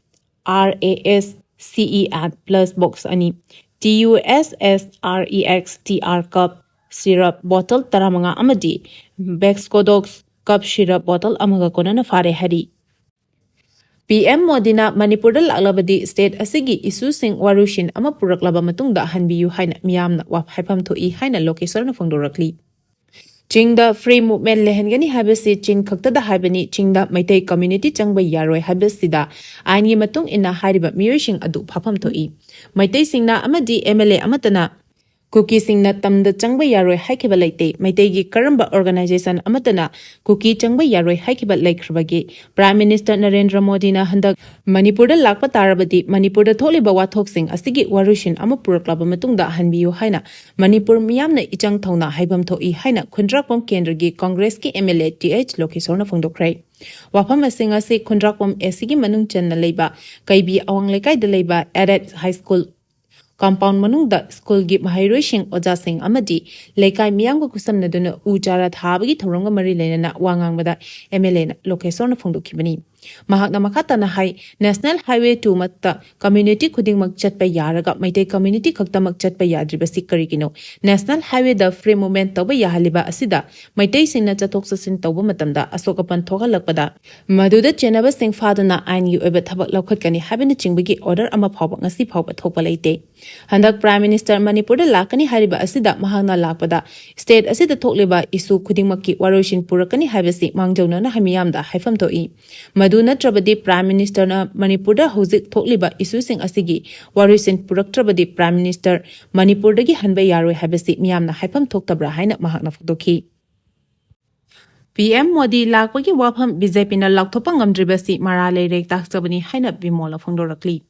R A S C E N plus box ꯑꯅꯤ, T U S S R E X T R cup syrup bottle ꯇꯔꯥꯃꯉꯥ ꯑꯃꯗꯤ Bexcodox cup syrup bottle ꯑꯃꯒ ꯀꯣꯟꯅꯅ ꯐꯥꯔꯦ ꯍꯥꯏꯔꯤ꯫ P M ꯃꯣꯗꯤꯅ ꯃꯅꯤꯄꯨꯔꯗ ꯂꯥꯛꯂꯕꯗꯤ state ꯑꯁꯤꯒꯤ ꯏꯁꯨꯁꯤꯡ ꯋꯥꯔꯨꯁꯤꯟ ꯑꯃ ꯄꯨꯔꯛꯂꯕ ꯃꯇꯨꯡꯗ ꯍꯟꯕꯤꯌꯨ ꯍꯥꯏꯅ ꯃꯤꯌꯥꯝꯅ ꯋꯥ-, ꯍꯥꯏꯐꯝ ꯊꯣꯛꯏ ꯍꯥꯏꯅ ꯂꯣꯀꯦꯁ꯭ꯋꯔꯅ ꯐꯣꯡꯗꯣꯔꯛꯂꯤ꯫ ꯆꯤꯡꯗ free movement ꯂꯩꯍꯟꯒꯅꯤ ꯍꯥꯏꯕꯁꯤ ꯆꯤꯡ ꯈꯛꯇꯗ ꯍꯥꯏꯕꯅꯤ, ꯆꯤꯡꯗ ꯃꯩꯇꯩ community ꯆꯪꯕ ꯌꯥꯔꯣꯏ ꯍꯥꯏꯕꯁꯤꯗ ꯑꯥꯏꯟꯒꯤ ꯃꯇꯨꯡ ꯏꯟꯅ ꯍꯥꯏꯔꯤꯕ ꯃꯤꯑꯣꯏꯁꯤꯡ ꯑꯗꯨ ꯐꯥꯐꯝ ꯊꯣꯛꯏ꯫ ꯃꯩꯇꯩꯁꯤꯡꯅ ꯑꯃꯗꯤ M L A ꯑꯃꯠꯇꯅ ꯀꯨꯀꯤꯁꯤꯡꯅ ꯇꯝꯗ ꯆꯪꯕ ꯌꯥꯔꯣꯏ ꯍꯥꯏꯈꯤꯕ ꯂꯩꯇꯦ꯫ ꯃꯩꯇꯩꯒꯤ ꯀꯔꯝꯕ organization ꯑꯃꯠꯇꯅ ꯀꯨꯀꯤ ꯆꯪꯕ ꯌꯥꯔꯣꯏ ꯍꯥꯏꯈꯤꯕ ꯂꯩꯈ꯭ꯔꯕꯒꯦ? Prime Minister ꯅꯔꯦꯟꯗ꯭ꯔ ꯃꯣꯗꯤꯅ ꯍꯟꯗꯛ ꯃꯅꯤꯄꯨꯔꯗ ꯂꯥꯛꯄ ꯇꯥꯔꯕꯗꯤ ꯃꯅꯤꯄꯨꯔꯗ ꯊꯣꯛꯂꯤꯕ ꯋꯥꯊꯣꯛꯁꯤꯡ ꯑꯁꯤꯒꯤ ꯋꯥꯔꯣꯏꯁꯤꯟ ꯑꯃ ꯄꯨꯔꯛꯂꯕ ꯃꯇꯨꯡꯗ ꯍꯟꯕꯤꯌꯨ ꯍꯥꯏꯅ ꯃꯅꯤꯄꯨꯔ ꯃꯤꯌꯥꯝꯅ ꯏꯆꯪ ꯊꯧꯅ ꯍꯥꯏꯐꯝ ꯊꯣꯛꯏ ꯍꯥꯏꯅ ꯈꯨꯟꯗ꯭ꯔꯥꯛꯄꯝ ꯀꯦꯟꯗ꯭ꯔꯒꯤ ꯀꯪꯒ꯭ꯔꯦꯁꯀꯤ MLA ꯇꯤ ꯑꯩꯆ ꯂꯣꯀꯦꯁꯣꯔꯅ ꯐꯣꯡꯗꯣꯛꯈ꯭ꯔꯦ꯫ ꯋꯥꯐꯝ ꯑꯁꯤꯡ ꯑꯁꯤ ꯈꯨꯟꯗ꯭ꯔꯥꯛꯄꯝ ꯑꯦꯁꯤꯒꯤ ꯃꯅꯨꯡ ꯆꯟꯅ ꯂꯩꯕ ꯀꯩꯕꯤ ꯑꯋꯥꯡ ꯂꯩꯀꯥꯏꯗ ꯂꯩꯕ Aided High School compound ꯃꯅꯨꯡꯗ ꯁ꯭ꯀꯨꯜꯒꯤ ꯃꯍꯩꯔꯣꯏꯁꯤꯡ, ꯑꯣꯖꯥꯁꯤꯡ ꯑꯃꯗꯤ ꯂꯩꯀꯥꯏ ꯃꯤꯌꯥꯝꯒ ꯈꯨꯠꯁꯝꯅꯗꯨꯅ ꯎ ꯆꯥꯔꯥ ꯊꯥꯕꯒꯤ ꯊꯧꯔꯝꯒ ꯃꯔꯤ ꯂꯩꯅꯅ ꯋꯥ ꯉꯥꯡꯕꯗ MLA ꯅ ꯂꯣꯀꯦꯁꯣꯔꯅ ꯐꯣꯡꯗꯣꯛꯈꯤꯕꯅꯤ꯫ ꯃꯍꯥꯛꯅ ꯃꯈꯥ ꯇꯥꯅ ꯍꯥꯏ, National Highway two ꯃꯛꯇ community ꯈꯨꯗꯤꯡꯃꯛ ꯆꯠꯄ ꯌꯥꯔꯒ ꯃꯩꯇꯩ community ꯈꯛꯇꯃꯛ ꯆꯠꯄ ꯌꯥꯗ꯭ꯔꯤꯕꯁꯤ ꯀꯔꯤꯒꯤꯅꯣ? National Highway ꯗ free movement ꯇꯧꯕ ꯌꯥꯍꯜꯂꯤꯕ ꯑꯁꯤꯗ ꯃꯩꯇꯩꯁꯤꯡꯅ ꯆꯠꯊꯣꯛ ꯆꯠꯁꯤꯟ ꯇꯧꯕ ꯃꯇꯝꯗ ꯑꯁꯣꯛ ꯑꯄꯟ ꯊꯣꯛꯍꯜꯂꯛꯄꯗ ꯃꯗꯨꯗ ꯆꯦꯟꯅꯕꯁꯤꯡ ꯐꯥꯗꯨꯅ ꯑꯥꯏꯟꯒꯤ ꯑꯣꯏꯕ ꯊꯕꯛ ꯂꯧꯈꯠꯀꯅꯤ ꯍꯥꯏꯕꯅꯆꯤꯡꯕꯒꯤ order ꯑꯃ ꯐꯥꯎꯕ ꯉꯁꯤ ꯐꯥꯎꯕ ꯊꯣꯛꯄ ꯂꯩꯇꯦ꯫ ꯍꯟꯗꯛ Prime Minister ꯃꯅꯤꯄꯨꯔꯗ ꯂꯥꯛꯀꯅꯤ ꯍꯥꯏꯔꯤꯕ ꯑꯁꯤꯗ ꯃꯍꯥꯛꯅ ꯂꯥꯛꯄꯗ state ꯑꯁꯤꯗ ꯊꯣꯛꯂꯤꯕ issue ꯈꯨꯗꯤꯡꯃꯛꯀꯤ ꯋꯥꯔꯣꯏꯁꯤꯟ ꯄꯨꯔꯛꯀꯅꯤ ꯍꯥꯏꯕꯁꯤ ꯃꯥꯡꯖꯧꯅꯅ ꯃꯤꯌꯥꯝꯗ ꯍꯥꯏꯐꯝ ꯊꯣꯛꯏ꯫ ꯃꯗꯨ ꯅꯠꯇ꯭ꯔꯕꯗꯤ Prime Minister ꯅ ꯃꯅꯤꯄꯨꯔꯗ ꯍꯧꯖꯤꯛ ꯊꯣꯛꯂꯤꯕ issue ꯁꯤꯡ ꯑꯁꯤꯒꯤ ꯋꯥꯔꯣꯏꯁꯤꯟ ꯄꯨꯔꯛꯇ꯭ꯔꯕꯗꯤ Prime Minister ꯃꯅꯤꯄꯨꯔꯗꯒꯤ ꯍꯟꯕ ꯌꯥꯔꯣꯏ ꯍꯥꯏꯕꯁꯤ ꯃꯤꯌꯥꯝꯅ ꯍꯥꯏꯐꯝ ꯊꯣꯛꯇꯕ꯭ꯔꯥ ꯍꯥꯏꯅ ꯃꯍꯥꯛꯅ ꯐꯣꯡꯗꯣꯛꯈꯤ꯫ ꯄꯤ ꯑꯦꯝ ꯃꯣꯗꯤ ꯂꯥꯛꯄꯒꯤ ꯋꯥꯐꯝ ꯕꯤ ꯖꯦ ꯄꯤ ꯅ ꯂꯥꯎꯊꯣꯛꯄ ꯉꯝꯗ꯭ꯔꯤꯕꯁꯤ ꯃꯔꯥꯜ ꯂꯩꯔꯦ ꯇꯥꯛꯆꯕꯅꯤ ꯍꯥꯏꯅ ꯕꯤꯃꯣꯜꯅ ꯐꯣꯡꯗꯣꯔꯛꯂꯤ꯫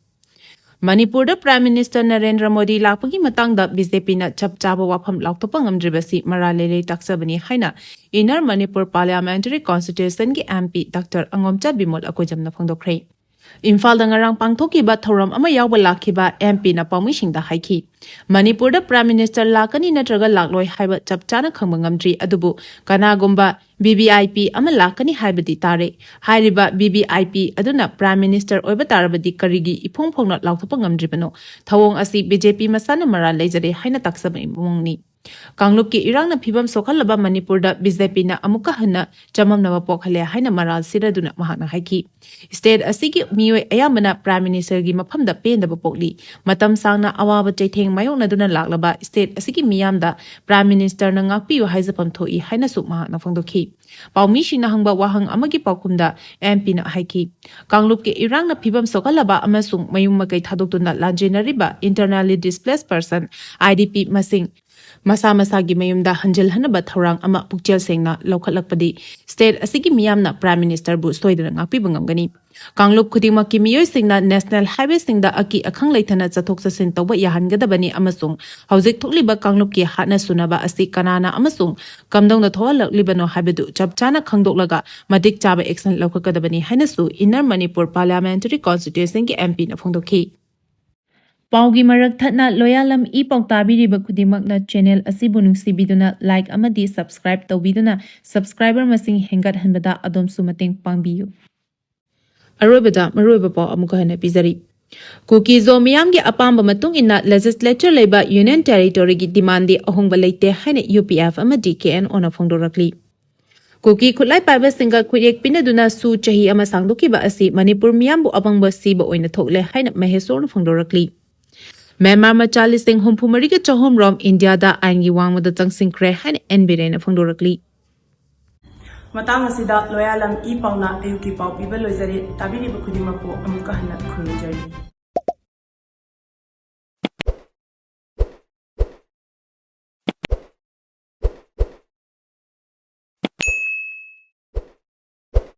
ꯃꯅꯤꯄꯨꯔꯗ Prime Minister ꯅꯔꯦꯟꯗ꯭ꯔ ꯃꯣꯗꯤ ꯂꯥꯛꯄꯒꯤ ꯃꯇꯥꯡꯗ ꯕꯤ ꯖꯦ ꯄꯤ ꯅ ꯆꯞ ꯆꯥꯕ ꯋꯥꯐꯝ ꯂꯥꯎꯊꯣꯛꯄ ꯉꯝꯗ꯭ꯔꯤꯕꯁꯤ ꯃꯔꯥꯜ ꯂꯩꯔꯦ ꯇꯥꯛꯆꯕꯅꯤ ꯍꯥꯏꯅ Inner Manipur Parliamentary Constituency ꯒꯤ M P Doctor ꯑꯉꯣꯝꯆꯥ ꯕꯤꯃꯣꯜ ꯑꯀꯣꯏꯖꯝꯅ ꯐꯣꯡꯗꯣꯛꯈ꯭ꯔꯦ꯫ ꯏꯝꯐꯥꯜꯗ ꯉꯔꯥꯡ ꯄꯥꯡꯊꯣꯛꯈꯤꯕ ꯊꯧꯔꯝ ꯑꯃ ꯌꯥꯎꯕ ꯂꯥꯛꯈꯤꯕ M P ꯅ ꯄꯥꯎꯃꯤꯁꯤꯡꯗ ꯍꯥꯏꯈꯤ, ꯃꯅꯤꯄꯨꯔꯗ Prime Minister ꯂꯥꯛꯀꯅꯤ ꯅꯠꯇ꯭ꯔꯒ ꯂꯥꯛꯂꯣꯏ ꯍꯥꯏꯕ ꯆꯞ ꯆꯥꯅ ꯈꯪꯕ ꯉꯝꯗ꯭ꯔꯤ, ꯑꯗꯨꯕꯨ ꯀꯅꯥꯒꯨꯝꯕ V V I P ꯑꯃ ꯂꯥꯛꯀꯅꯤ ꯍꯥꯏꯕꯗꯤ ꯇꯥꯔꯦ꯫ ꯍꯥꯏꯔꯤꯕ V V I P ꯑꯗꯨꯅ Prime Minister ꯑꯣꯏꯕ ꯇꯥꯔꯕꯗꯤ ꯀꯔꯤꯒꯤ ꯏꯐꯣꯡ ꯐꯣꯡꯅ ꯂꯥꯎꯊꯣꯛꯄ ꯉꯝꯗ꯭ꯔꯤꯕꯅꯣ? ꯊꯧꯑꯣꯡ ꯑꯁꯤ B J P ꯃꯁꯥꯅ ꯃꯔꯥꯜ ꯂꯩꯖꯔꯦ ꯍꯥꯏꯅ ꯇꯥꯛꯆꯕ ꯃꯑꯣꯡꯅꯤ꯫ ꯀꯥꯡꯂꯨꯞꯀꯤ ꯏꯔꯥꯡꯅ ꯐꯤꯕꯝ ꯁꯣꯛꯍꯜꯂꯕ ꯃꯅꯤꯄꯨꯔꯗ ꯕꯤ ꯖꯦ ꯄꯤꯅ ꯑꯃꯨꯛꯀ ꯍꯟꯅ ꯆꯃꯝꯅꯕ ꯄꯣꯛꯍꯜꯂꯦ ꯍꯥꯏꯅ ꯃꯔꯥꯜ ꯁꯤꯔꯗꯨꯅ ꯃꯍꯥꯛꯅ ꯍꯥꯏꯈꯤ꯫ ꯁ꯭ꯇꯦꯠ ꯑꯁꯤꯒꯤ ꯃꯤꯑꯣꯏ ꯑꯌꯥꯝꯕꯅ ꯄ꯭ꯔꯥꯏꯝ ꯃꯤꯅꯤꯁꯇꯔꯒꯤ ꯃꯐꯝꯗ ꯄꯦꯟꯗꯕ ꯄꯣꯛꯂꯤ꯫ ꯃꯇꯝ ꯁꯥꯡꯅ ꯑꯋꯥꯕ ꯆꯩꯊꯦꯡ ꯃꯥꯌꯣꯛꯅꯗꯨꯅ ꯂꯥꯛꯂꯕ ꯁ꯭ꯇꯦꯠ ꯑꯁꯤꯒꯤ ꯃꯤꯌꯥꯝꯗ ꯄ꯭ꯔꯥꯏꯝ ꯃꯤꯅꯤꯁꯇꯔꯅ ꯉꯥꯛꯄꯤꯌꯨ ꯍꯥꯏꯖꯐꯝ ꯊꯣꯛꯏ ꯍꯥꯏꯅꯁꯨ ꯃꯍꯥꯛꯅ ꯐꯣꯡꯗꯣꯛꯈꯤ꯫ ꯄꯥꯎꯃꯤꯁꯤꯡꯅ ꯍꯪꯕ ꯋꯥꯍꯪ ꯑꯃꯒꯤ ꯄꯥꯎꯈꯨꯝꯗ ꯑꯦꯝ ꯄꯤꯅ ꯍꯥꯏꯈꯤ, ꯀꯥꯡꯂꯨꯞꯀꯤ ꯏꯔꯥꯡꯅ ꯐꯤꯕꯝ ꯁꯣꯛꯍꯜꯂꯕ ꯑꯃꯁꯨꯡ ꯃꯌꯨꯝ ꯃꯀꯩ ꯊꯥꯗꯣꯛꯇꯨꯅ ꯂꯥꯟꯖꯦꯟꯅꯔꯤꯕ internally displaced person, I D P, ꯃꯁꯤꯡ ꯃꯁꯥ ꯃꯁꯥꯒꯤ ꯃꯌꯨꯝꯗ ꯍꯟꯖꯤꯜꯍꯟꯅꯕ ꯊꯧꯔꯥꯡ ꯑꯃ ꯄꯨꯛꯆꯦꯜ ꯁꯦꯡꯅ ꯂꯧꯈꯠꯂꯛꯄꯗꯤ ꯁ꯭ꯇꯦꯠ ꯑꯁꯤꯒꯤ ꯃꯤꯌꯥꯝꯅ ꯄ꯭ꯔꯥꯏꯝ ꯃꯤꯅꯤꯁꯇꯔꯕꯨ ꯁꯣꯏꯗꯅ ꯉꯥꯛꯄꯤꯕ ꯉꯝꯒꯅꯤ꯫ ꯀꯥꯡꯂꯨꯞ ꯈꯨꯗꯤꯡꯃꯛꯀꯤ ꯃꯤꯑꯣꯏꯁꯤꯡꯅ ꯅꯦꯁꯅꯦꯜ ꯍꯥꯏꯋꯦꯁꯤꯡꯗ ꯑꯀꯤ ꯑꯈꯪ ꯂꯩꯇꯅ ꯆꯠꯊꯣꯛ ꯆꯠꯁꯤꯟ ꯇꯧꯕ ꯌꯥꯍꯟꯒꯗꯕꯅꯤ ꯑꯃꯁꯨꯡ ꯍꯧꯖꯤꯛ ꯊꯣꯛꯂꯤꯕ ꯀꯥꯡꯂꯨꯞꯀꯤ ꯍꯥꯠꯅ ꯁꯨꯅꯕ ꯑꯁꯤ ꯀꯅꯥꯅ ꯑꯃꯁꯨꯡ ꯀꯝꯗꯧꯅ ꯊꯣꯛꯍꯜꯂꯛꯂꯤꯕꯅꯣ ꯍꯥꯏꯕꯗꯨ ꯆꯞ ꯆꯥꯅ ꯈꯪꯗꯣꯛꯂꯒ ꯃꯇꯤꯛ ꯆꯥꯕ ꯑꯦꯛꯁꯟ ꯂꯧꯈꯠꯀꯗꯕꯅꯤ ꯍꯥꯏꯅꯁꯨ ꯏꯟꯅꯔ ꯃꯅꯤꯄꯨꯔ ꯄꯥꯔꯂꯤꯌꯥꯃꯦꯟꯇꯔꯤ ꯀꯣꯟꯁꯇꯤꯇ꯭ꯌꯨꯟꯁꯤꯒꯤ ꯑꯦꯝ ꯄꯤꯅ ꯐꯣꯡꯗꯣꯛꯈꯤ꯫ ꯄꯥꯎꯒꯤ ꯃꯔꯛ ꯊꯠꯅ ꯂꯣꯌꯥꯂꯝ ꯏ ꯄꯥꯎ ꯇꯥꯕꯤꯔꯤꯕ ꯈꯨꯗꯤꯡꯃꯛꯅ ꯆꯦꯅꯦꯜ ꯑꯁꯤꯕꯨ ꯅꯨꯡꯁꯤꯕꯤꯗꯨꯅ ꯂꯥꯏꯛ ꯑꯃꯗꯤ ꯁꯕꯁꯀ꯭ꯔꯥꯏꯕ ꯇꯧꯕꯤꯗꯨꯅ ꯁꯕꯁꯀ꯭ꯔꯥꯏꯕꯔ ꯃꯁꯤꯡ ꯍꯦꯟꯒꯠꯍꯟꯕꯗ ꯑꯗꯣꯝꯁꯨ ꯃꯇꯦꯡ ꯄꯥꯡꯕꯤꯌꯨ꯫ ꯑꯔꯣꯏꯕꯗ ꯃꯔꯨꯑꯣꯏꯕ ꯄꯥꯎ ꯑꯃꯨꯛꯀ ꯍꯟꯅ ꯄꯤꯖꯔꯤ꯫ ꯀꯨꯀꯤ ꯖꯣ ꯃꯤꯌꯥꯝꯒꯤ ꯑꯄꯥꯝꯕ ꯃꯇꯨꯡ ꯏꯟꯅ ꯂꯦꯖꯤꯁꯂꯦꯆꯔ ꯂꯩꯕ ꯌꯨꯅꯤꯌꯟ ꯇꯦꯔꯤꯇꯣꯔꯤꯒꯤ ꯗꯤꯃꯥꯟꯗꯤ ꯑꯍꯣꯡꯕ ꯂꯩꯇꯦ ꯍꯥꯏꯅ ꯌꯨ ꯄꯤ ꯑꯦꯐ ꯑꯃꯗꯤ ꯀꯦ ꯑꯦꯟ ꯑꯣꯅ ꯐꯣꯡꯗꯣꯔꯛꯂꯤ꯫ ꯀꯨꯀꯤ ꯈꯨꯠꯂꯥꯏ ꯄꯥꯏꯕꯁꯤꯡꯒ ꯈꯨꯠꯌꯦꯛ ꯄꯤꯅꯗꯨꯅ ꯁꯨ ꯆꯍꯤ ꯑꯃ ꯁꯥꯡꯗꯣꯛꯈꯤꯕ ꯑꯁꯤ ꯃꯅꯤꯄꯨꯔ ꯃꯤꯌꯥꯝꯕꯨ ꯑꯄꯪꯕ ꯁꯤꯕ ꯑꯣꯏꯅ ꯊꯣꯛꯂꯦ ꯍꯥꯏꯅ ꯃꯍꯦꯁꯣꯔꯅ ꯐꯣꯡꯗꯣꯔꯛꯂꯤ꯫ ꯃ꯭ꯌꯥꯟꯃꯥꯔ ꯃꯆꯥ ꯂꯤꯁꯤꯡ ꯍꯨꯝꯐꯨ ꯃꯔꯤꯒ ꯆꯍꯨꯝ ꯔꯣꯝ ꯏꯟꯗꯤꯌꯥꯗ ꯑꯥꯏꯟꯒꯤ ꯋꯥꯡꯃꯗ ꯆꯪꯁꯤꯟꯈ꯭ꯔꯦ ꯍꯥꯏꯅ ꯑꯦꯟ ꯕꯤꯔꯦꯟꯅ ꯐꯣꯡꯗꯣꯔꯛꯂꯤ꯫ ꯃꯇꯥꯡ ꯑꯁꯤꯗ ꯂꯣꯌꯥꯂꯝ ꯏ ꯄꯥꯎꯅ ꯑꯌꯨꯛꯀꯤ ꯄꯥꯎ ꯄꯤꯕ ꯂꯣꯏꯖꯔꯦ꯫ ꯇꯥꯕꯤꯔꯤꯕ ꯈꯨꯗꯤꯡꯃꯛꯄꯨ ꯑꯃꯨꯛꯀ ꯍꯟꯅ ꯈꯨꯔꯨꯝꯖꯔꯤ꯫